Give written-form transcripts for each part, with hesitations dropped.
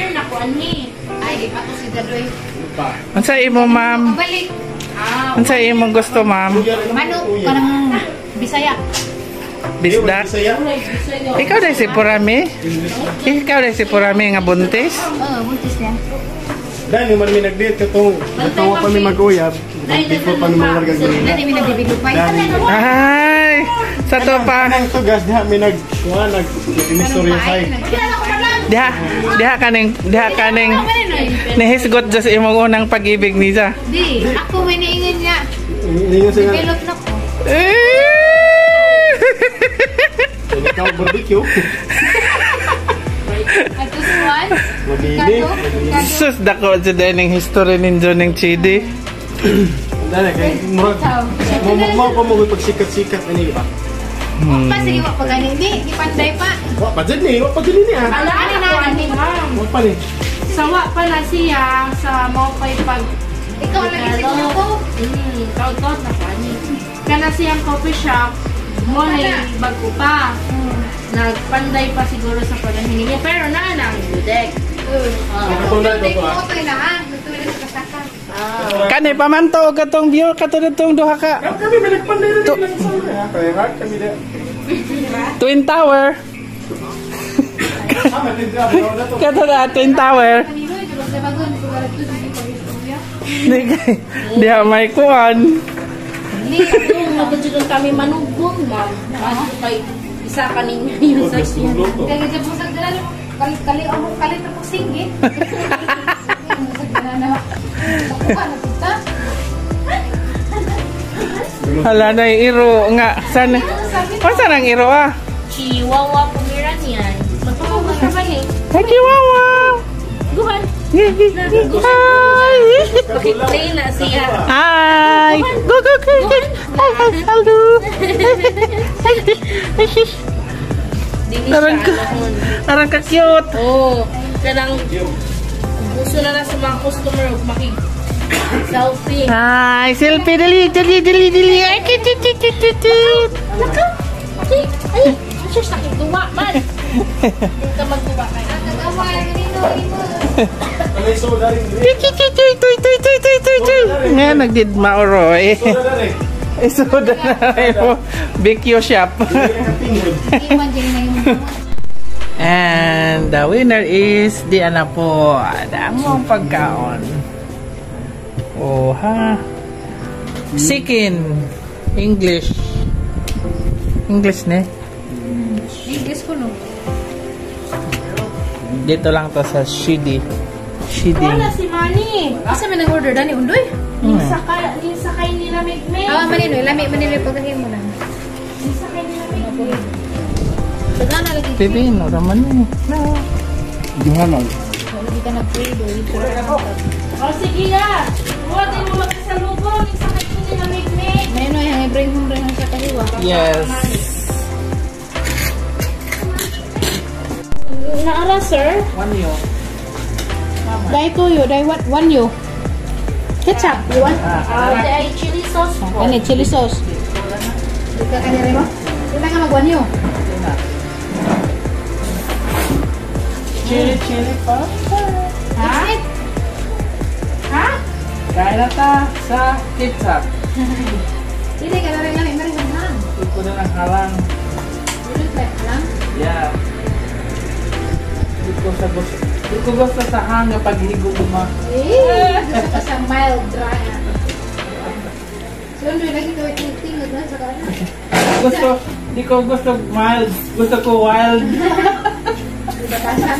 Year na ko ani. Ay, di pa ko si Dadoy. Unsa imo, ma'am? Balik. Ah, Unsa imong gusto, ma'am? Manok, parang Bisaya. Bisdak? Ikaw dahil si Purami? Ikaw dahil si Purami nga buntis? Oo, buntis niya. Dahil man mi nag-date katong nagtawa pa mi mag-uyab, before pa mi mangargag Manila. Dali mi nagbibiglo pa. Ay! Sa to pa. Kanang tugas diha mi nag kuha nag istorya say. Diha, diha kaning nihisgot just imong unang pag-ibig niya. Di, ako may niingon niya. Ningon siya nga, Develop na ko. Eh! ikaw barbecue. At this one, Mabili. kado, kado. Sus, dako sa dining history ninyo ning Chidi. Dali kay murag mo mo mo pa mo pagsikat-sikat ani ba. Pa, sige, wa pa gani. Di, di panday pa. Wa pa jud ni, wa pa jud ni ah. Ala Ani na na, ko ani. ani, ma'am. Wa pa ni. Sawa pa na siya sa mo kay pag Ikaw lagi siguro ko. Taon-taon na ko ani. Kana siyang coffee shop mo na bago pa. Nagpanday pa siguro sa paghahingi niya pero naa na ang budek. Katulad Hindi ko ko ah. ito na ha. Nagtuloy sa kasaka. Kani pamanto og katong view katong itong duha ka. Kami may nagpanday na din lang sa kaya ha kami da. Twin Tower. Ah, matin ka na to. Kato na Twin Tower. Kanino, di ba sa bagon? Sugalat ko, sige, pag-istorya. Di kay diha may kuan. Hindi, ako magdudong kami manugong, ma'am. Kaso kay isa ka ninyo yung sakyan. Kaya dyan po sa dala, kali kali ako kalit na po singgit. Makuha na kita. Hala na yung iro nga. San? O saan ang iro ah? Chihuahua Pomeranian. Magpapagod ka ba ni? Ay, chihuahua! Guhan. Hi! Play na siya. Hi! Go, go, go, go! Hi, hi, hello! Dili siya. Arang ka, Ano. arang ka cute! Oo. Kanang gusto na na sa mga customer ug maki selfie. Hi! Selfie! Dali, dali, dali, dali! Ay, cute, cute, cute, cute, cute! Naka! Ay! Ay! Sus, nakituwa man! Hindi ka magtuwa kay. Nag-away, kanino, imo. Kanay soda rin. Tuy, tuy, tuy, tuy, tuy, tuy, tuy, tuy, tuy, tuy. Nga, nagdidma oro eh. Soda rin. Isoda na rin mo. BQ shop. Iwan dyan na yung And the winner is di ana po. Damong pagkaon. Oh ha. Sikin. English. English ne. English ko no. Dito lang to sa Shidi. Shidi. Wala si Manny. Asa man ang order dani undoy? Ning sakay nila Megmeg. Ah, manino, lami manino pagkahin mo lang. Ning sakay nila Megmeg. Daghan na lagi. Pipino raman eh. No. Duha lang. Lagi ka nag-pray do. O sige ya. Huwag din mo magkasalubong. Ning sakay ko nila Megmeg. Mayno yang i-bring home rin sa kahiwa. Yes. Naara sir. One yo. Dai tuyo, dai what one yo. Ketchup, you want? Ah, ay chili sauce po. Ano, chili sauce. Di ka kanina mo? Di ka mag one yo. Chili chili pa. Ha? Ha? Kain na ta sa ketchup. Dili ka na rin lami, meron ka na. Ito na ng halang. You don't like halang? Yeah. Di ko sa gusto. Di ko gusto sa hanga paghigo ko ma. Eh, gusto ko sa mild dry. So, ano, lagi ka tingog na sa kanan. Gusto, di ko gusto mild. Gusto ko wild. Batasan.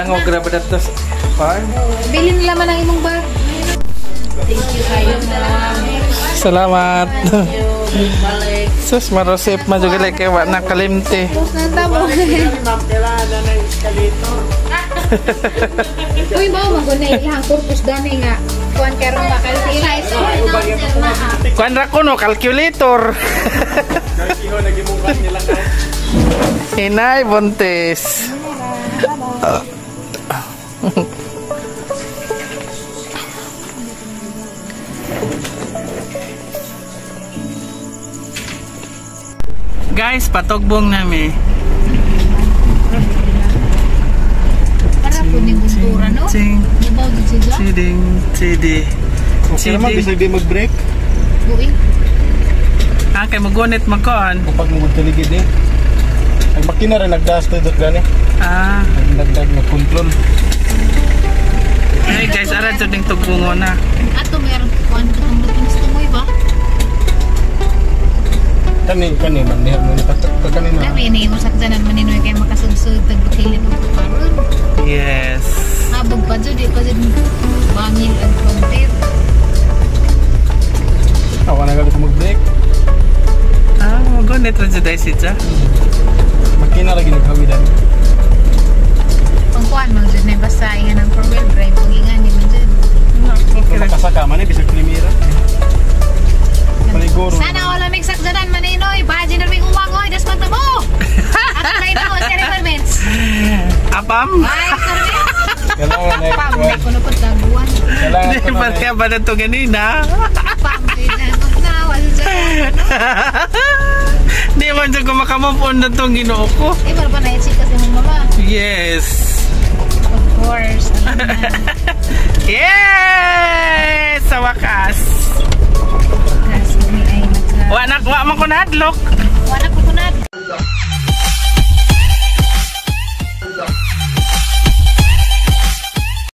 Dangog grabe dato. Farm. Bilin nila man ang imong bag. Thank you kayo, ma'am. Salamat. Thank you. Balik. Sus, marosip majugali kay wa na kalimti. Close na tamo. Ma'am, kailangan na ng escalator. Uy, mao man gud na ilang purpose dani nga kuan karon ba kay size. Kuan ra ko no calculator. Iho, nagimungkan nila ka. Hinay buntis. Guys, patugbong nami. Para po ni buntura no. Ching, Mubaw gid siya. chiding, chidi. Okay naman, bisag di mag-break. Buhi. Ah, kay mugunit magkoon. Kapag mong taligid eh. Ang makina rin nagdaas to dot gani. Ah. Nagdag nag-control. Ay guys, ara jud ning tugbongo na. Ato meron kuan katong lutong tumoy ba? Kani kani man niya mo kani na. Dami ni mo sakjanan maninoy kay makasugsug tag bakilin og karon. Yes. Habog pa jud di pa jud bangil ang pagtit. Awa na galit mag-break. Ah, mugunit ra jud ay siya. Makina lagi naghawidan. Pangkuan man jud na basta ingan ang 4-wheel drive pag ingan ni man jud. Okay. Makasaka man eh bisag primera. Paniguro. Sana wala may sakjanan maninoy. Baji na may uwang oy das man tamo. Ako na ito sa requirements. Apam? Ay, requirements. Kailangan na Pam, na kuno pud taguan. Kailangan Di ko pa na. kaya ba na to ganina? Pam, na na wala jud. Di man jud ko makamove on na tong Ginoo ko. Eh, wala pa na kasi mong mama. Yes. Of course. Alam na. Yes! Sa wakas. Gas, kami ay nagka Wa na wa man ko nahadlok. Wala ko kunad.